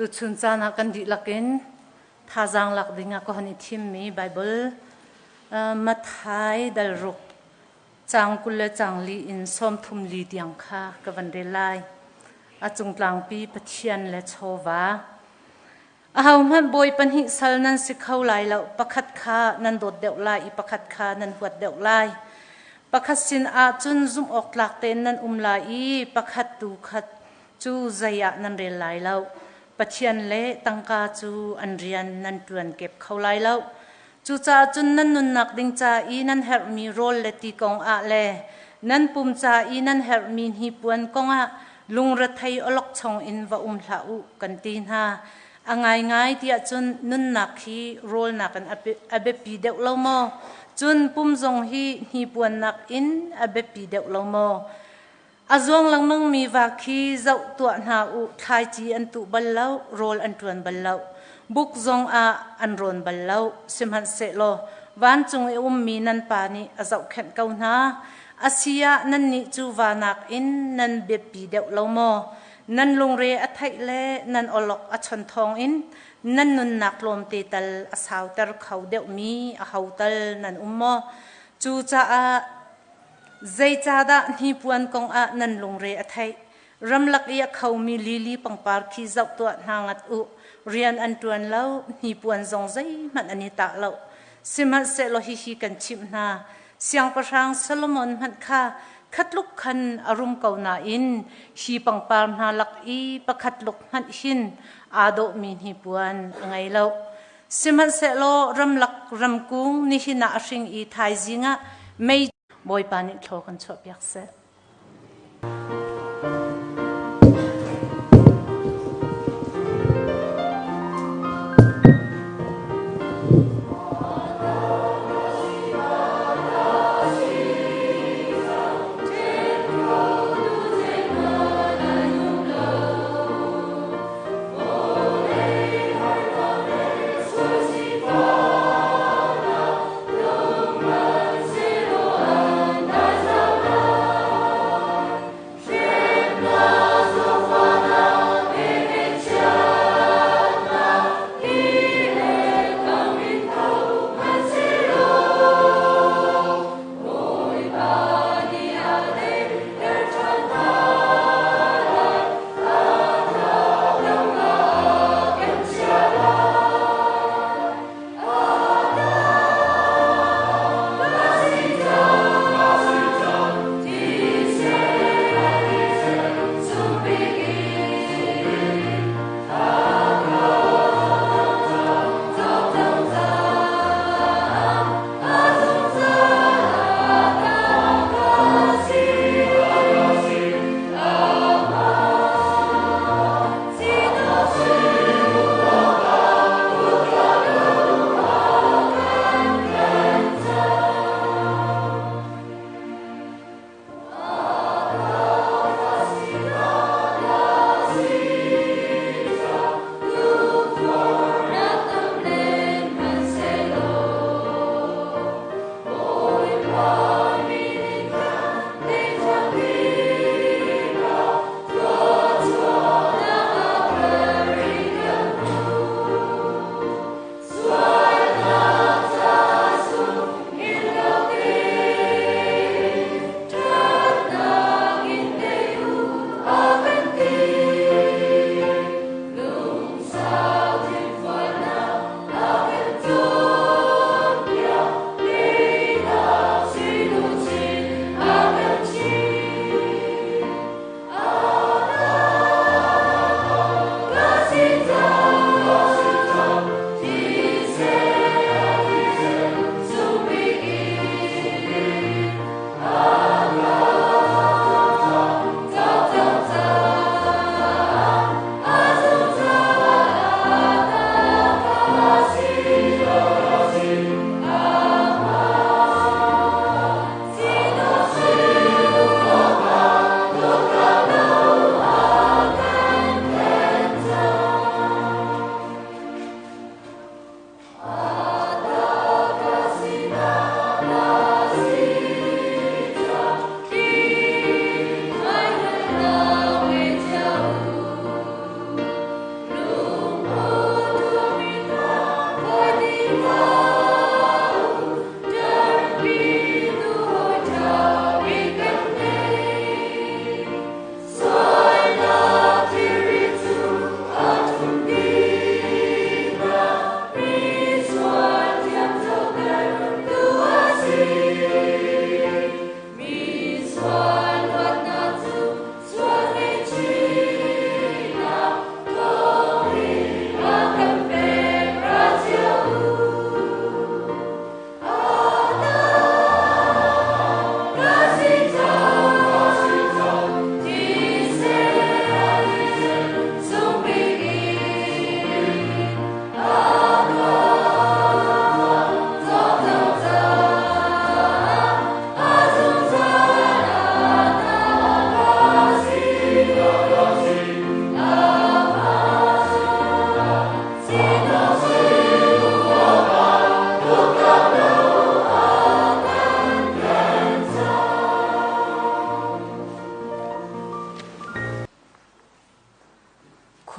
Tuchun caan ah kan dihlak in thazaang lak ding ah ka hon i thimmi Baibal Matthai dal ruk caang 20 le caang li in 34 tiang kha ka van rel lai. A cungtlangpi Pathian le chawva. Ahohmanh bawi pahnih sal nan si kho lai lo. Pakhat kha nan dawt deuh lai i pakhat kha nan huat deuh lai. Pakhat sin ahcun zumh awk tlak tein nan um lai i pakhat tu khat cu zei ah nan rel lai lo. Pathian le tangka cu an rian nan ṭuan kep kho lai lo. Cucaah cun nan nunnak ding ca i nan herhmi rawl le ti kong ah le nan pum ca i nan herhmi hnipuan kong ah lungrethei awlokchong in va um hlah u kan ti hna. A ngaingai tiah cun nunnak hi rawl nakin a biapi deuh lo maw? Cun pum zong hi hnipuan nakin a biapi deuh lo maw? A zuang lengmangmi va khi zoh tuah hna u, thlaici an tuh bal lo, rawl an ṭuan bal lo, buk zong ah an rawn bal lo. Sihmanhsehlaw vancung i ummi nan Pa nih a zohkhenh ko hna. A si ah nannih cu va nakin nan biapi deuh lo maw? Nan lungre a theih le nan awlok a chon thawngin nan nunnak tlawmte tal a sauter kho deuhmi aho tal nan um maw? Cucaah Zeicahdah hnipuan kongah nan lungre a theih? Ramlak i a khomi lili pangpar khi zoh tuah hna ngat u. Rian an ṭuan lo, hnipuan zong zeihmanh an i tah lo. Sihmanhsehlaw hihi kan chimh hna, Siangpahrang Solomon hmanh kha khatluk khan a rum ko nain hi pangpar hna lak i pakhat luk hmanh hin aa dawhmi hnipuan a ngei lo. Sihmanhsehlaw ramlak ramkung nihin ah a hring i thaizing ah mei Bawipa nih thlaw kan chuahpiak seh.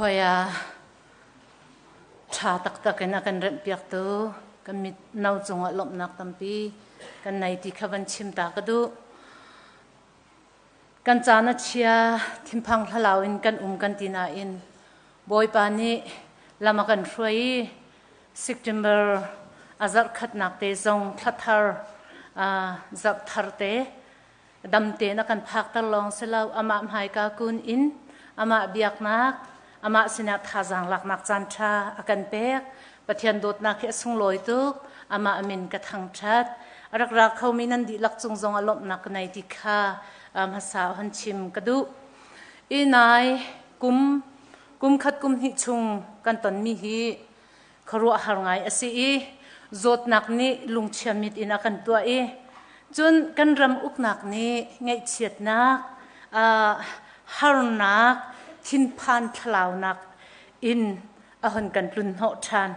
Khuai ṭha taktak in a kan remhpiaktu kan mino cungah lawmhnak tampi kan nei ti kha van chim ta ka duh. Kan caan a chia, thinphang hlalau in kan um kan ti nain Bawipa nih lam a kan hruai i September a zarh khatnak te zong thla thar zarh thar te dam tein a kan phakter lawng si lo amah hmaika kun in amah biaknak amah sinah thazaang laknak caan ṭha a kan pek. Pathian dawtnak hi a sunglawi tuk. Amah min ka thangṭhat. A rak ra khomi nan dihlak cung zong ah lawmhnak ka nei ti kha hmasa hon chim ka duh. I nai kum kum khat kum hnih chung kan tonmi hi khuaruahhar ngai a si i zawtnak nih lungchia mit in a kan tuah i cun kan ram uknak nih ngaihchiatnak harnak thinphan thlalaunak in a hon kan tlun hnawh ṭhan.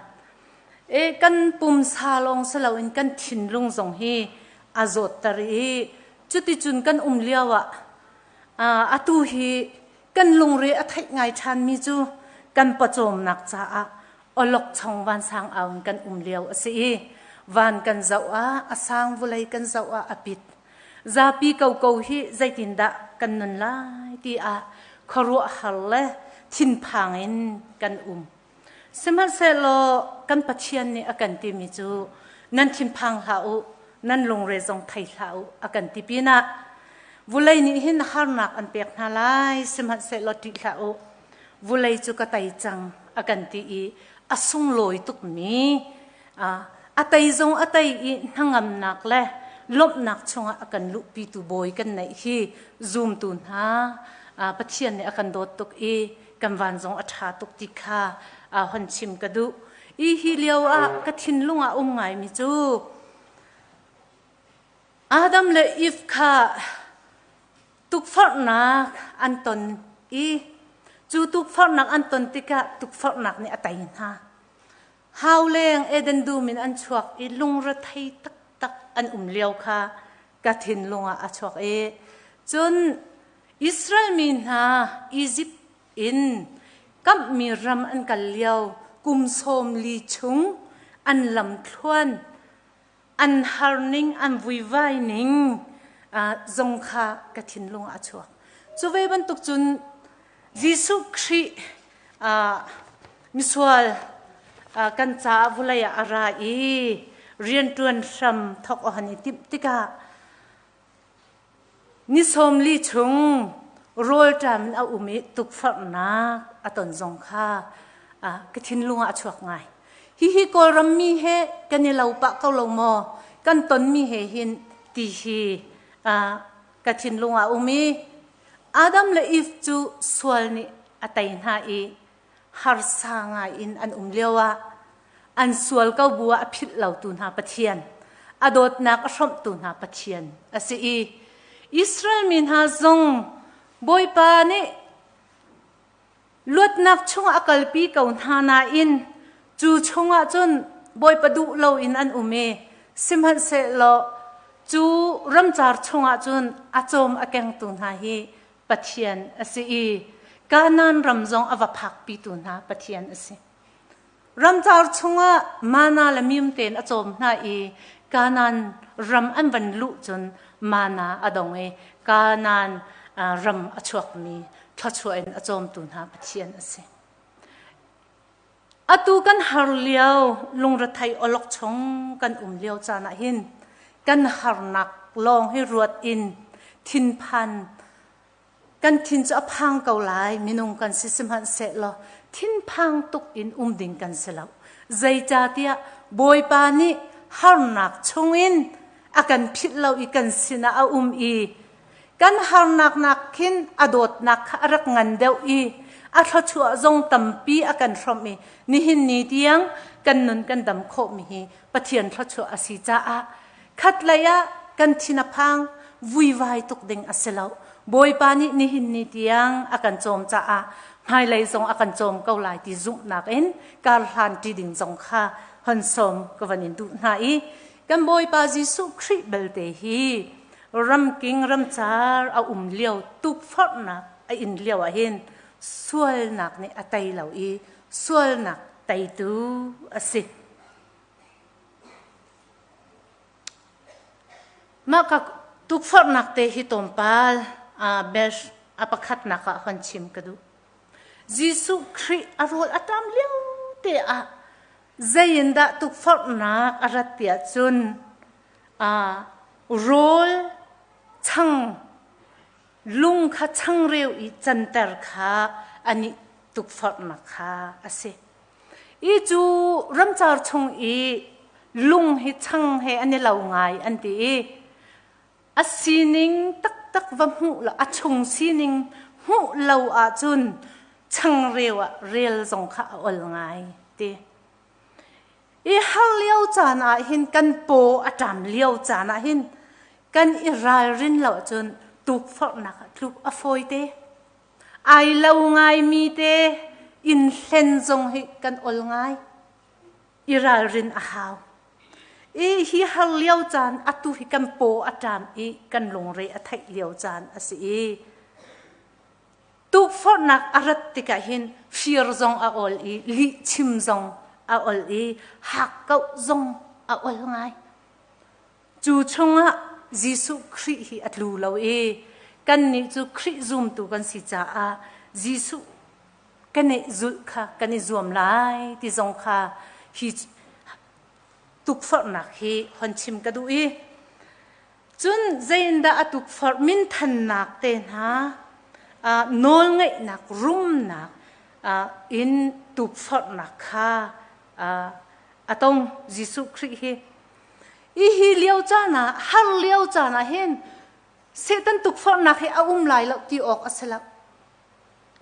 E kan pumsa lawng si loin kan thinlung zong hi a zawtter i cuticun kan um lio ah atu hi kan lungre a theih ngai ṭhanmi cu kan pawcawmnak caah awlokchong vansang au in kan um lio a si i van kan zoh ah a sang vulei kan zoh ah a pit. Zapi koko hi zeitindah kan nun lai ti ah khuaruahhar le thinphang in kan um. Sihmanhsehlaw kan Pathian nih a kan timi cu nan thinphang hlah u, nan lungre zong thei hlah u a kan ti pinah vulei nih hin harnak an pek hna lai, sihmanhsehlaw ṭih hlah u, vulei cu ka tei cang a kan ti i a sunglawi tukmi a tei zong a tei i hnangamnak le lawmhnak chungah a kan luhpitu bawi kan neih hi zumtu hna Pathian nih a kan dawt tuk i kan van zong a ṭha tuk ti kha hon chim ka duh. I hi lio ah ka thinlung ah um ngaimi cu Adam le Eve kha tukforhnak an ton i cu tukforhnak an ton tikah tukforhnak nih a tei hna. Hauleng Eden dum in an chuak i lungrethei taktak an um lio kha ka thinlung ah a chuak i cun Israel mi hna Izipt in kamhmi ram an kal lio kum 40 chung an lamthluan an harning an vuivai ning zong kha ka thinlung ah a chuak. Cu ve bantuk cun Jesuh Khrih misual kan caah vawlei ah a ra i rianṭuan hram thawk ohan i timh tikah ni 40 chung rawlṭam in a um i tukforhnak a ton zong kha ka thinlung ah a chuak ngai. Hihi Kawlram mi he kan i lo pah ko lo maw? Kan tonmi he hin ti hi ka thinlung ah um i Adam le Eve cu sual nih a tei hna i harsa ngai in an um lioah an sual ko bu ah a philh lotu hna Pathian, a dawtnak a hrawmhtu hna Pathian a si i Israel mi hna zong Bawipa nih luatnak chungah a kalpi ko hna nain cu chungah cun Bawipa duh loin an um i sihmanhsehlaw cu ramcar chungah cun a cawm a kengtu hna hi Pathian a si i Kanaan ram zong a va phakpitu hna Pathian a si. Ramcar chungah mana le mim tein a cawm hna i Kanaan ram an van luh cun mana a dong i Kanaan ram a chuakmi thluachuah in a cawmtu hna Pathian a si. Atu kan har lio lungrethei awlokchong kan um lio caan ah hin kan harnak lawng hi ruat in thinphan kan thin cu a phang ko lai minung kan si sihmanhsehlaw thinphang tuk in um ding kan si lo. Zeicahtiah Bawipa nih harnak chungin a kan philh lo i kan sinah a um i kan harnak nak khin a dawtnak kha a rak ngan deuh i a thluachuah zong tampi a kan hrawmh i nihin ni tiang kan nun kan dam khawhmi hi Pathian thluachuah a si caah khatlei ah kan thin a phang vuivai tuk ding a si lo. Bawipa nih nihin ni tiang a kan cawm caah hmailei zong a kan cawm ko lai ti zumhnak in kar hlan ṭi ding zong kha hon sawm ka van in duh hna i kan Bawipa Jesuh Khrih belte hi ramking ramcar a um lio tukforhnak a in lio ah hin. Sualnak nih a tei lo i sualnak teitu a si. Mah ka tukforhnak te hi tlawmpal a pakhatnak ah hon chim ka duh. Jesuh Khrih a rawl a ṭam lio te ah zei in dah tukforhnak a rat tiah cun rawl chang lung kha changreu i canter kha an i tukforhnak kha a si. I cu ramcar chung i lung hi chang he an i lo ngai an ti i a sining taktak va hmuh lo a chung sining hmuh lo ahcun changreu ah rel zong kha a ol ngai ti. I har lio caan ah hin kan paw a ṭam lio caan ah hin kan i ralrin lo ahcun tukforhnak ah tluk a fawi te. Ai lo ngaimi te inn hlen zong hi kan ol ngai. I ralrin a hau. I hi har lio caan atu hi kan paw a ṭam i kan lungre a theih lio caan a si i Tukforhnak a rat tikah hin fir zong a ol i lihchim zong a ol i hakkauh zong a ol ngai. Cu chungah Jesuh Khrih hi a tlu lo i kannih cu Khrih zumtu kan si caah Jesuh kan i zulh kha kan i zuam lai ti zong kha hi tukforhnak hi hon chim ka duh i Cun zeiindah a tukforh minthannak te hna, nawlngeihnak, rumnak in tukforhnak kha a tong Jesuh Khrih hi. I hi lio caan ah, har lio caan ah hin Satan tukforhnak hi a um lai lo ti awk a si lo.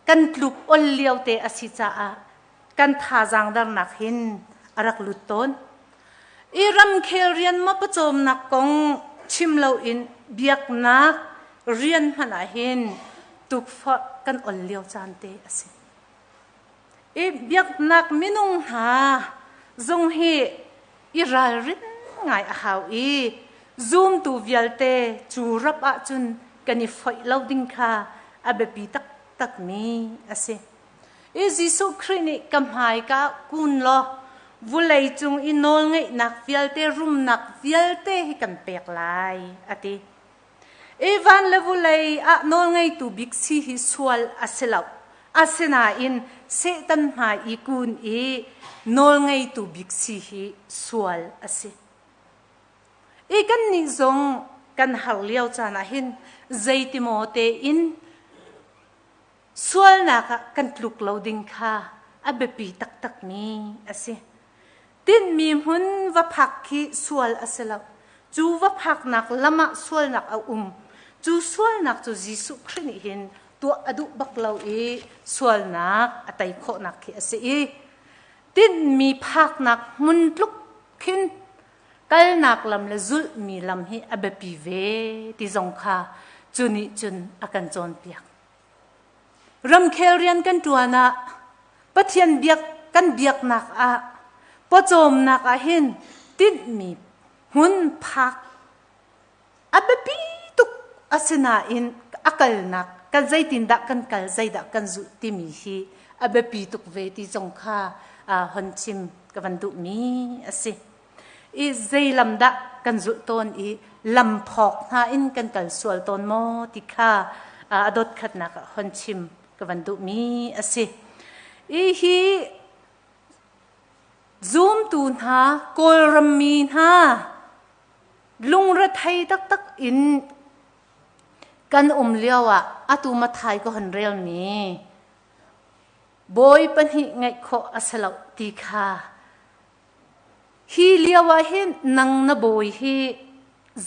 Kan tluk ol lio te a si caah kan thazaang darnak hin a rak lut tawn. I ramkhel rian maw pawcawmnak kong chim loin biaknak rian hmanh ah hin tukforh kan ol lio caan te a si. I biaknak minung hna zong hi i ralrin ngai a hau i zumtu vialte cu rap ahcun kan i foih lo ding kha a biapi taktakmi a si. I Jesuh Khrih nih ka hmai ka kun law vulei cung i nawlngeihnak vialte rumnak vialte hi kan pek lai a ti. I van le vulei ah nawlngeitu bik si hi sual a si lo. Asinain Satan hmai i kun i nawlngeitu bik si hi sual a si. I kannih zong kan har lio caan ah hin zeitimaw tein Sualnak ah kan tluk lo ding kha a biapi taktakmi a si. Tinhmi hmun va phak khi sual a si lo. Cu va phaknak lam ah sualnak a um. Cu sualnak cu Jesuh Khrih nih hin tuah a duh bak lo i sualnak a tei khawhnak khi a si i tinhmi phaknak hmun tluk khin kalnak lam le zulhmi lam hi a biapi ve ti zong kha cu nih cun a kan cawnpiak. Ramkhel rian kan ṭuan ah Pathian biak kan biaknak ah pawcawmnak ah hin tinhmi hmun phak a biapi tuk asinain a kalnak kan zeitindah kan kal zeidah kan zulh timi hi a biapi tuk ve ti zong kha hon chim ka van duhmi a si. I zei lam dah kan zulh tawn i lam phawk hna in kan kal sual tawn maw ti kha a dot khatnak ah hon chim ka van duhmi a si. I hi zumtu hna Kawlram mi hna lungrethei taktak in kan um lio ah atu Mathai ka hon relmi bawi pahnih ngeih khawh a si lo ti kha Hi lio ah hin nang na bawi hi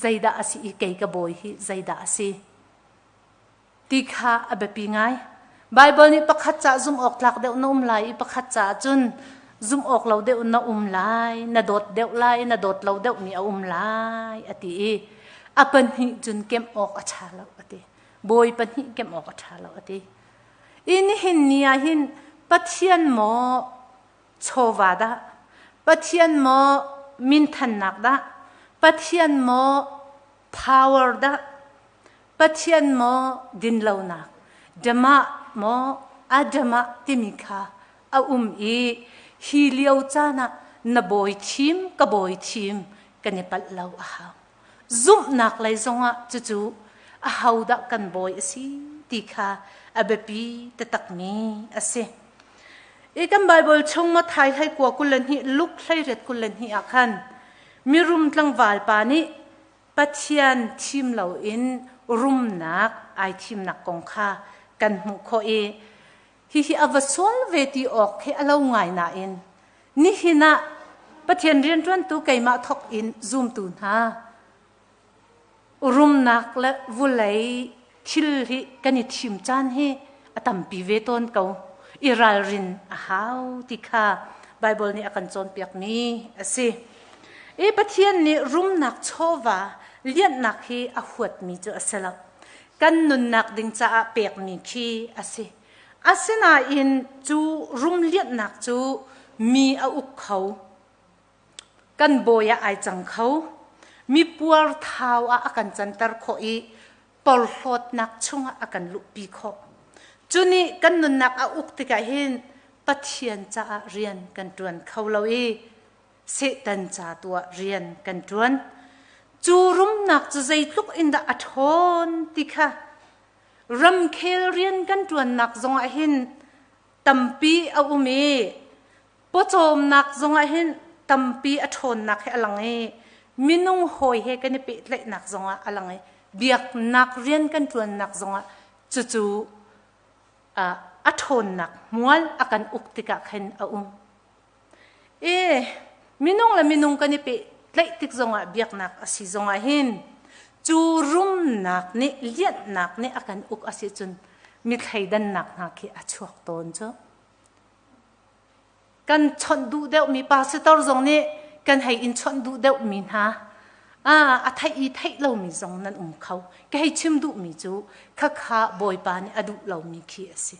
zeidah a si i kei ka bawi hi zeidah a si ti kha a biapi ngai. Baibal nih pakhat ca zumh awk tlak deuh na um lai i pakhat caah cun zumh awk lo deuh na um lai, na dawt deuh lai, na dawt lo deuhmi a um lai a ti i a pahnih cun kemh awk a ṭha lo a ti. Bawi pahnih kemh awk a ṭha lo a ti. I nihin ni ah hin Pathian maw chawva dah? Pathian maw minthannak dah? Pathian maw power dah? Pathian maw dinlonak? Dhamma maw? Adam ah timi kha a um i hi lio caan ah na bawi thim ka bawi thim kan i palh lo a hau. Zumhnak lei zongah cucu ahodah kan bawi a si ti kha a biapi taktakmi a si. I kan Baibal chung Matthai hlei kua 22 Luke 18 22 ah khan mirum tlangval pa nih Pathian thim loin rumnak ai thimnak kong kha kan hmuh khawh i hihi a va sual ve ti awk khi a lo ngai nain nihin ah Pathian rianṭuantu keimah thawk in zumtu hna rumnak le vulei thil hi kan i thim caan hi a tampi ve tawn ko i ralrin a hau ti kha Baibal nih a kan cawnpiakmi a si. I Pathian nih rumnak chawva lianhnak hi a huatmi cu a si lo. Kan nunnak ding caah pekmi khi a si. Asinain cu rum lianhnak cu mi a uk kho. Kan bawi ah ai cang kho. Mi puarthau ah a kan canter khawh i porhlawtnak chungah a kan luhpi khawh. Cu nih kan nunnak a uk tikah hin Pathian caah rian kan ṭuan kho lo i Satan ca tu ah rian kan ṭuan. Cu rumnak cu zeitluk in dah a ṭhawn ti kha ramkhel rian kan ṭuannak zongah hin tampi a um i pawcawmnak zongah hin tampi a ṭhawnnak he a lang i minung hawi he kan i pehtlaihnak zongah a lang i biaknak rian kan ṭuannak zongah cucu a ṭhawnnak hmual a kan uk tikah khin a um. E minung le minung kan i pehtlaih tik zongah biaknak a si zongah hin cu rumnak nih lianhnak nih a kan uk a si cun mi thleidannak hna khi a chuak tawn cu. Kan chawnh duh deuhmi pastor zong nih kan hei in chawnh duh deuhmi hna a theih i theih lomi zong nan um kho. Ka hei chim duhmi cu khakha Bawipa nih a duh lomi khi a si.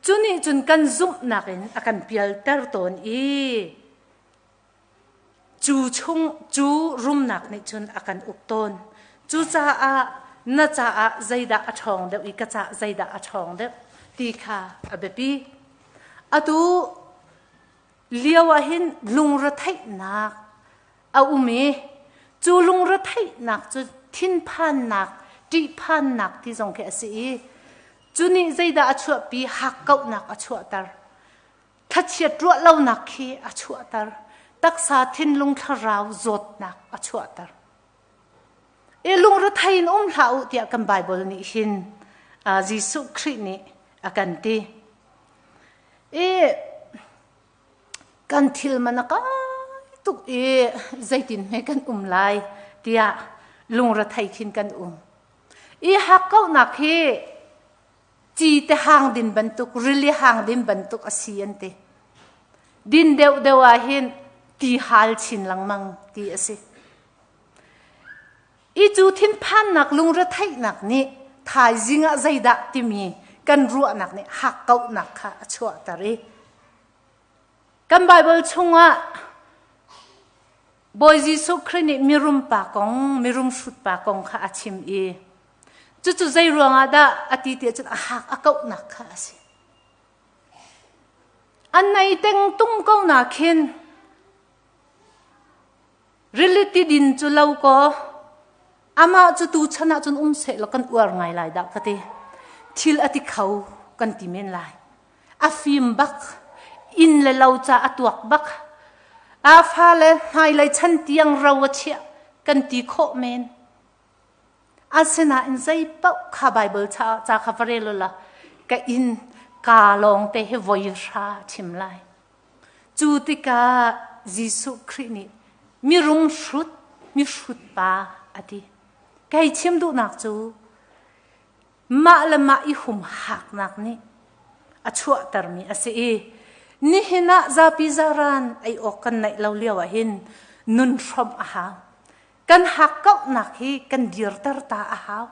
Cu nih cun kan zumhnak in a kan pialter tawn i cu chung cu rumnak nih cun a kan uk tawn. Cucaah na caah zeidah a ṭhawng deuh i ka caah zeidah a ṭhawng deuh ti kha a biapi. Atu lio ah hin lungretheihnak a um i cu lungretheihnak cu thinphannak, ṭihphannak ti zong khi a si i cu nih zeidah a chuahpi hakkauhnak a chuahter. Thlachiat ruah lonak khi a chuahter. Taksa thinlung thlarau zawtnak a chuahter. I lungrethei in um hlah u tiah kan Baibal nih hin Jesuh Khrih nih a kan ti. I kan thil man a kai tuk i zeitin hme kan um lai tiah lungrethei khin kan um. I hakkauhnak hi cite hang din bantuk, rili hang din bantuk a si an ti. Din deuhdeuh ah hin ti hal chin lengmang ti a si. I cu thinphannak lungretheihnak nih thaizing ah zeidah timi kan ruahnak nih hakkauhnak kha a chuahter i kan Baibal chungah Bawi Jesuh Khrih nih mirum pa kong, mirum hrut pa kong kha a chim i cucu zei ruangah dah a ti tiah cun a hak a kauhnak kha a si. An nei teng tung ko na khin rili ti din cu lo kaw amah cu tu chan ah cun um seh law kan uar ngai lai dah ka ti. Thil a ti kho kan ti men lai. A fim bak, inn le lo ca a tuak bak. A fale hmailei chan tiang ro a chiah kan ti khawh men. Asinain zei paoh kha Baibal ca kha va rel la ka inn ka lawng te hi voi hra chim lai. Cu tikah Jesuh Khrih nih mirum hrut, mihrut pa a ti. Kei chim duhnak cu mah le mah i humhaknak nih a chuahtermi a si i nihin ah zapi zaran ei awk kan neih lo lio ah hin nun hrawmh a hau. Kan hakkauhnak hi kan dirter ta a hau.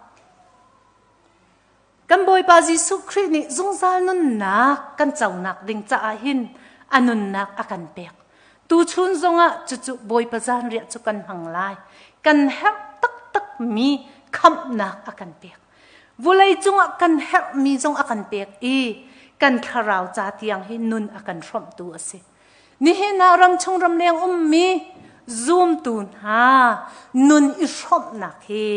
Kan Bawipa Jesuh Khrih nih zungzal nunnak kan conak ding caah hin a nunnak a kan pek. Tuchun zongah cucu Bawipa zanriah cu kan hmang lai. Kan herh taktakmi khamhnak a kan pek. Vulei cungah kan herhmi zong a kan pek i kan thlarau ca tiang hi nun a kan hrawmhtu a si. Nihin ah ramchung ramleng ummi zumtu hna nun i hrawmhnak hi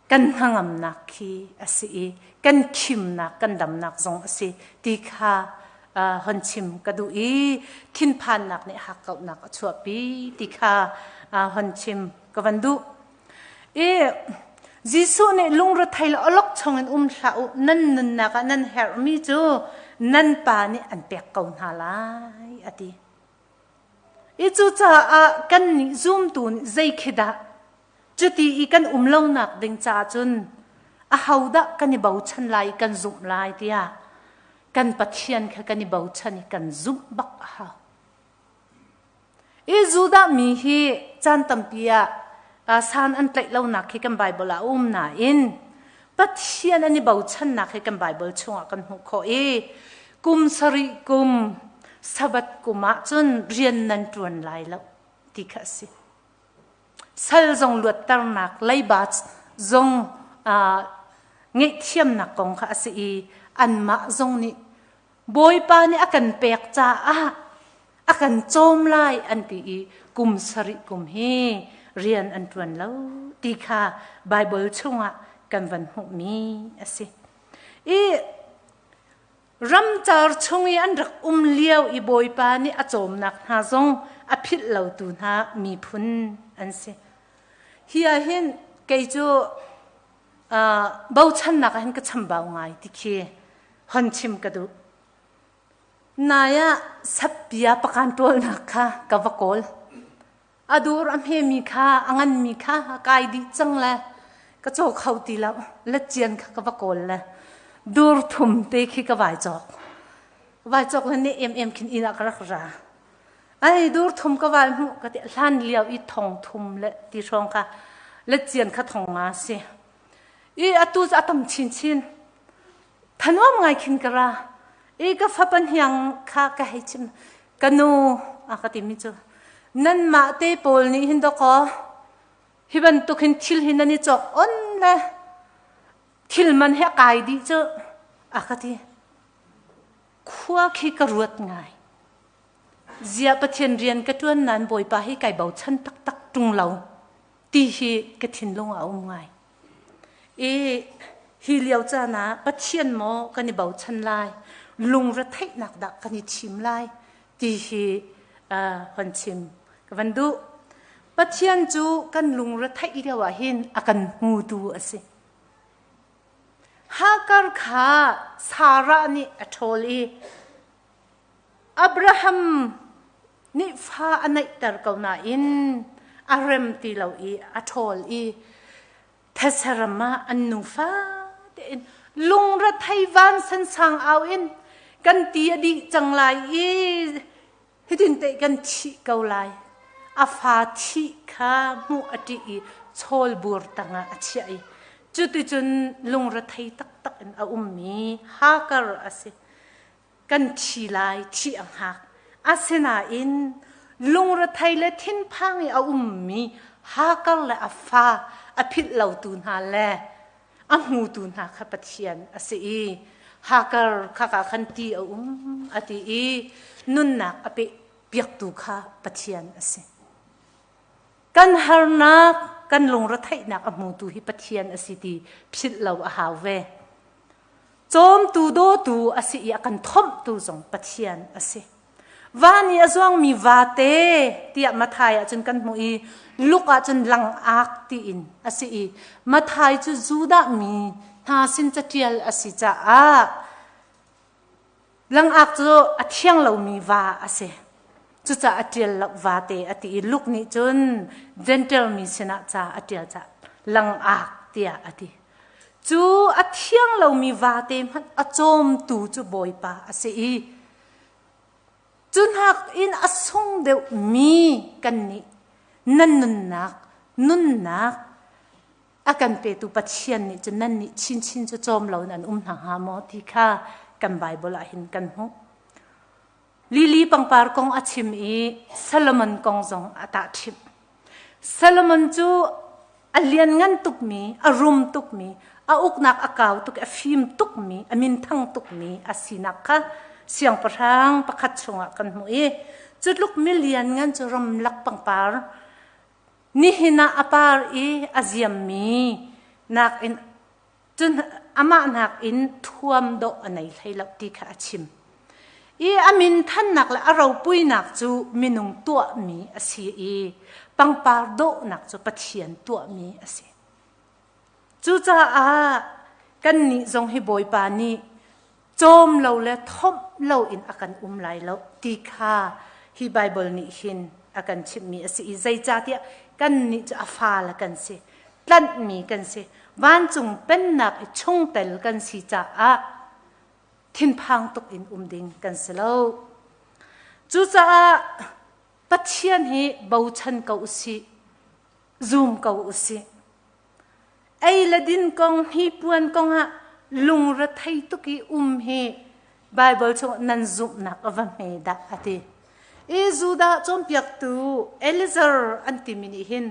kan hnangamnak khi a si i kan khimnak kan damnak zong a si ti kha hon chim ka duh i thinphannak nih hakkauhnak a chuahpi ti kha hon chim ka van duh. I Jesuh nih lungrethei le awlokchong in um hlah u, nan nunnak ah nan herhmi cu nan Pa nih an pek ko hna lai, a ti. I cucaah kannih zumtu nih zei khi dah cuti i kan um lonak ding caah cun ahodah kan i bochan lai i kan zumh lai tiah kan Pathian kha kan i bochan i kan zumh bak a hau. I Judah mi hi caan tampi ah san an tlaih lonak hi kan Baibal ah a um nain Pathian an i bochannak hi kan Baibal chungah kan hmuh khawh i kum sarih kum Sabbath kum ah cun rian nan ṭuan lai lo ti kha a si. Sal zong luatternak leiba zong ngaihthiamnak kong kha a si i anmah zong nih Bawipa nih a kan pek caah a kan cawm lai an ti i kum sarih kum hi rian an ṭuan lo ti kha Baibal chungah kan van hmuhmi a si. I ramcar chung i an rak um lio i Bawipa nih a cawmnak hna zong a philh lotu hna miphun an si. Hi ah hin kei cu bochannak ah hin ka chambau ngai ti khi hon chim ka duh. Nai ah sappia pakan ṭawlnak kha ka va kawl. A dur a hmemi kha a nganmi kha a kai dih cang le ka caw kho ti lo. Letcian kha ka va kawl le dur thum te khi ka vai cawk. Vai cawk le ne em em khin inn ah ka rak ra. Ai dur thum ka vai hmuh ka ti hlan lio i thong thum le ti hrawng kha letcian kha thong nga si. I atu cu a tam chinchin. Thanuam ngai khin ka ra. I ka fapa hniang kha ka hei chim. Ka nu a ka timi cu nanmah te pawl nih hin dawkaw hi bantuk hin thil hi nan i cawk on le thil man he kai dih cu a ka ti. Khua khi ka ruat ngai. Zia Pathian rian ka ṭuan nain Bawipa hi kai bochan taktak ṭung lo ti hi ka thinlung ah a um ngai. I hi lio caan ah Pathian maw kan i bochan lai, lungretheihnak dah kan i thim lai ti hi uh, hon chim ka van duh. Pathian cu kan lungretheih lio ah hin a kan hmutu a si. Hagar kha Sarah nih a ṭhawl i Abraham nih fa a neihter ko nain a rem ti lo i a ṭhawl i thesaram ah an nufa tein lungrethei vansan sang au in kan ti a dih cang lai i hitin te kan thih ko lai. A fa thih kha hmuh a ṭih i chawlbur tangah a chiah i cuticun lungrethei taktak in a ummi Hagar a si. Kan thi lai, thih a hngak. Asinain lungrethei le thinphang i a ummi Hagar le a fa a philh lotu hna le a hmutu hna kha Pathian a si i Hagar khaka khan ti a um a ti i nunnak a peh piaktu kha Pathian a si. Kan harnak, kan lungretheihnak a hmutu hi Pathian a si ti philh lo a hau ve. Cawmtu dawtu a si i a kan thomhtu zong Pathian a si. Van i a zuangmi vate tiah Mathai ah cun kan hmuh i Luke ah cun langak tiin a si i Mathai cu Judah mi hna sin caṭial a si caah langak cu a thiang lomi va a si. Cucaah a ṭial lo vate a ti i Luke nih cun Gentile mi sinah ca a ṭial caah langak tiah a ti. Cu a thiang lomi vate hmanh a cawmtu cu Bawipa a si i Cu nakin a sung deuhmi kannih nan nunnak, nunnak a kan petu Pathian nih cun nannih chinchin cu cawm loin an um hna hnga maw ti kha kan Baibal ah hin kan hmuh. Lili pangpar kong a chim i Solomon kong zong a tahchimh. Solomon cu. A lianngan tukmi, a rum tukmi, a uknak a kau tuk i a fim tukmi, a minthang tukmi a sinak kha siangpahrang pakhat chungah kan hmuh i cu tluk mi lianngan cu ramlak pangpar nihin ah a par i a ziammi nakin cun amah nakin thuam dawh a nei hlei lo ti kha a chim. I a min thannak le a ropuinak cu minung tuahmi a si i pangpar dawhnak cu Pathian tuahmi a si. Cucaah kannih zong hi Bawipa nih cawm lo le thomh loin a kan um lai lo ti kha hi Baibal nih hin a kan chimhmi a si i zeicahtiah kannih cu a fale kan si, tlanhmi kan si, vancung pennak i chungtel kan si caah thinphang tuk in um ding kan si lo. Cucaah Pathian hi bochan ko usih, zum ko usih. Ei le din kong, hnipuan kong ah lungrethei tuk i um hi Baibal chung nan zumhnak a va hme dah a ti. I Judah cawnpiaktu Eliezer an timi nih hin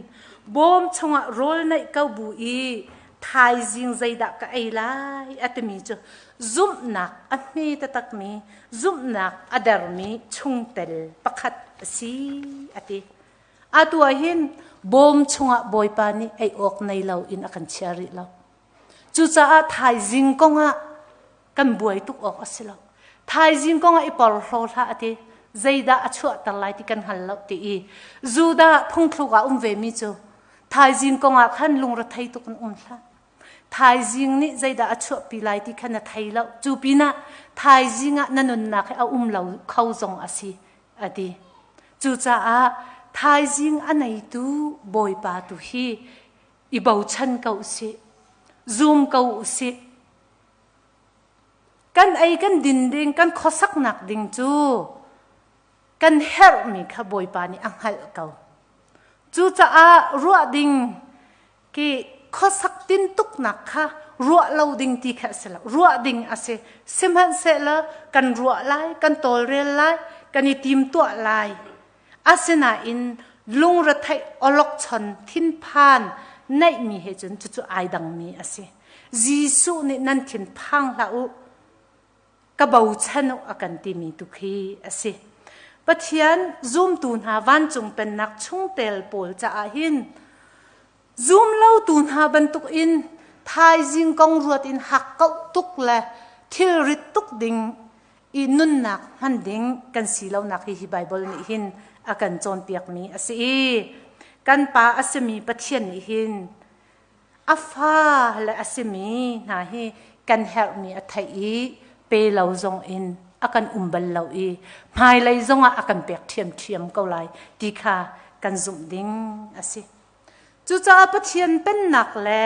bawm chungah rawl neih ko bu i thaizing zeidah ka ei lai a timi cu zumhnak a hme taktakmi zumhnak a dermi chungtel pakhat a si a ti. Atu ah hin bawm chungah Bawipa nih ei awk nei lo in a kan chia rih lo. Cucaah thaizing kongah kan buai tuk awk a si lo. Thaizing kongah i porhlaw hlah a ti. Zeidah a chuahter lai ti kan hngal lo ti i Judah phungthluk ah um vemi cu thaizing kongah khan lungrethei tuk in um hlah. Thaizing nih zeidah a chuahpi lai ti kha na thei lo. Cu pinah thaizing ah na nunnak hi a um lo kho zong a si a ti. Cucaah thaizing a neitu Bawipa tu hi i bochan ko usih. Zum ko usih. Kan ei kan din ding, kan khuasaknak ding cu kan herhmi kha Bawipa nih a hngalh ko. Cucaah ruah ding ki khuasak tintuknak kha ruah lo ding ti kha a si lo. Ruah ding a si. Sihmanhsehlaw kan ruah lai, kan tawlrel lai, kan i timtuah lai. Asinain lungretheih awlokchon thinphan neihmi he cun cucu ai dangmi a si. Jesuh nih nan thin phang hlah u, ka bochan u a kan timi tu khi a si. Pathian zumtu hna vancung pennak chungtel pawl caah hin zum lotu hna bantuk in thaizing kong ruat in hak kauh tuk le thilrit tuk ding i nunnak hman ding kan si lonak hi hi Baibal nih hin a kan cawnpiakmi a si i kan pa a simi Pathian nih hin a fa le a simi hna hi kan herhmi a theih i pe lo zong in a kan um bal lo i hmailei zongah a kan pek ṭhiamṭhiam ko lai ti kha kan zumh ding a si. Cucaah Pathian pennak le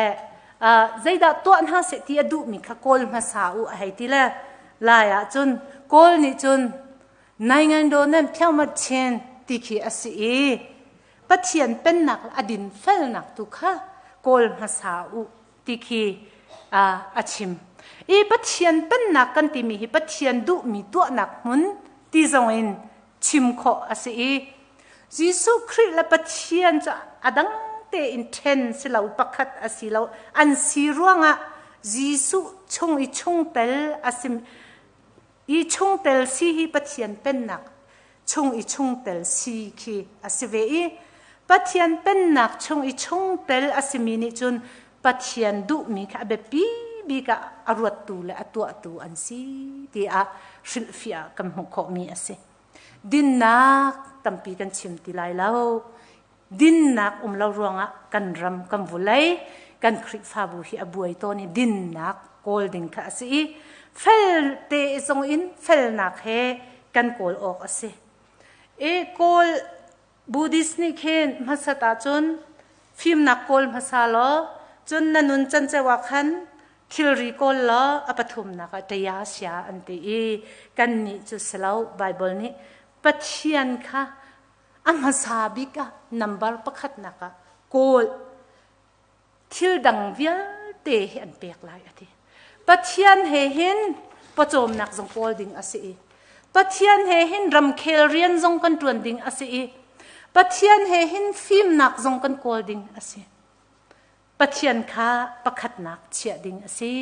zeidah tuah hna seh ti a duhmi kha kawl hmasa u a hei ti le lai ahcun kawl nih cun nai ngan do nan phiang mat chen ti khi a si i Pathian pennak le a dinfelnak tu kha kawl hmasa u ti khi a chim. I Pathian pennak kan timi hi Pathian duhmi tuahnak hmun ti zong in chim khawh a si i Jesuh Khrih le Pathian cu a dang tein ṭhen si lo pakhat a si lo an si ruangah Jesuh chung i chungtel a si i chungtel si hi Pathian pennak chung i chungtel si khi a si ve i Pathian pennak chung i chungtel a simi nih cun Pathian duhmi kha a biapi bik ah a ruattu le a tuahtu an si tiah hrilhfiah kan hmuh khawhmi a si. Dinnak tampi kan chim ti lai lo. Dinnak um lo ruangah kan ram, kan vulei, kan Khrihfabu hi a buai tawn i dinnak kawl ding kha a si i fel te zong in felnak he kan kawl awk a si. I kawl Buddhist nih khin hmasat ahcun fimnak kawl hmasa law cun na nun canceo ah khan thilri kawl law a pathumnak ah ṭaya sia an ti i kannih cu si lo Baibal nih Pathian kha a hmasa bik ah nambar pakhatnak ah kawl thil dang vialte hi an pek lai a ti. Pathian he hin pawcawmnak zong kawl ding a si i Pathian he hin ramkhel rian zong kan ṭuan ding a si i Pathian he hin fimnak zong kan kawl ding a si. Pathian kha pakhatnak chiah ding a si.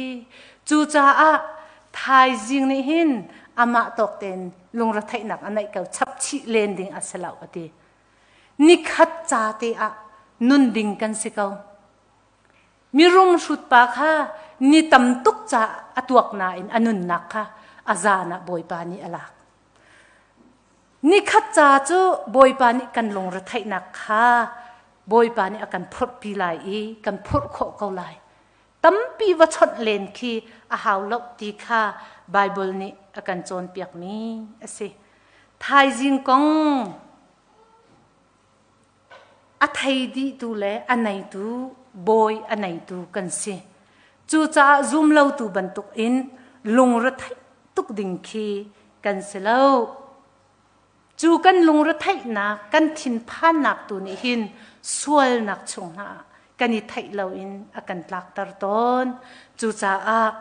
Cucaah thaizing nih hin amah tawk tein lungretheihnak a neih ko chapchih len ding a si lo a ti. Nikhat ca te ah nun ding kan si ko. Mirum hrut pa kha ni tam tuk ca a tuak nain a nunnak kha a zan ah Bawipa nih a lak. Nikhat ca cu Bawipa nih kan lungretheihnak kha Bawipa nih a kan phurhpi lai i kan phurh khawh ko lai. Tampi va chawnh len khi a hau lo ti kha Baibal nih a kan cawnpiakmi a si. Thaizing kong a thei dihtu le a neitu bawi a neitu kan si. Cucaah zumlotu bantukin lungretheih tuk ding khi kan si lo. Cu kan lungretheihnak, kan thinphannak tu nih hin sualnak chung hna ah kan i theih loin a kan tlakter tawn. Cucaah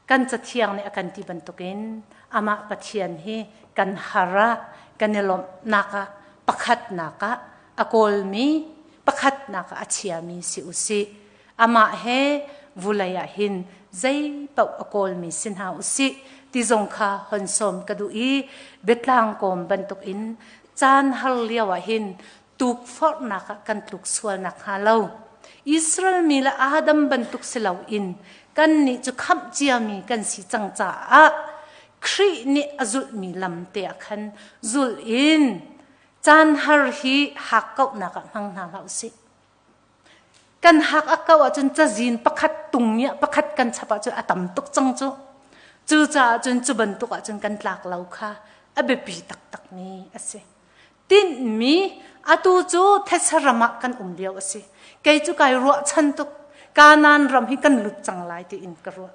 kan cathiang nih a kan ti bantukin amah Pathian hi kan har ah kan i lawmhnak ah pakhatnak ah a kawlmi pakhatnak ah a chiami si u sih. Amah he vulei ah hin zei paoh a kawlmi si hna u sih ti zong kha hon sawm ka duh i biatlang kawm bantukin caan har lio ah hin tukforhnak ah kan tluk sual nakhnga lo Israel mi le Adam bantuk si loin kannih cu khamh ciami kan si cang caah Khrih nih a zulhmi lam te ah khan zul in caan har hi hakkauhnak ah hmang hna hlah u sih. Kan hak a kau ahcun cazin pakhat tung nih pakhat kan chap ahcun a tam tuk cang cu. Cucaah cun cu bantuk ahcun kan tlak lo kha a biapi taktakmi a si. Tinhmi atu cu thetse ram ah kan um lio a si. Kei cu kai ruahchan tuk. Kanaan ram hi kan lut cang lai tiin ka ruah.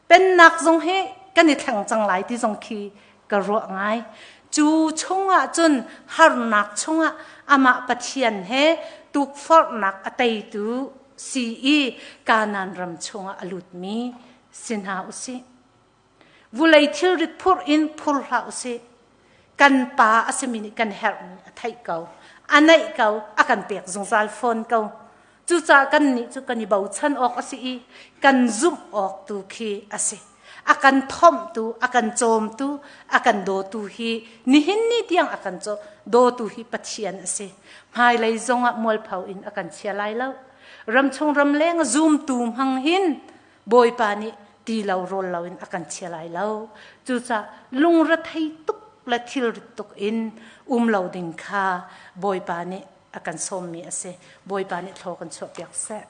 Pennak zong hi kan i thleng cang lai ti zong khi ka ruah ngai. Cu chungah cun harnak chungah amah Pathian he tukforhnak a teitu si i Kanaan ram chungah a lutmi si hna u sih. Vulei thilrit phurh in phur hlah u sih. Kan pa a simi nih kan herhmi a theih ko. A neih ko, a kan pek zungzal fawn ko. Cucaah kannih cu kan i bochan awk a si i kan zumh awk tu khi a si. A kan thomhtu, a kan cawmtu, a kan dawtu hi nihin ni tiang a kan dawtu hi Pathian a si. Hmailei zongah mualpho in a kan chia lai lo. Ramchung ramleng zumtu hmang hin Bawipa nih ti lo rawl lo in a kan chia lai lo. Cucaah lungrethei tuk le thilrit tuk in um lo ding kha Bawipa nih a kan sawmmi a si. Bawipa nih thlaw kan chuahpiak seh.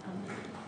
Amen.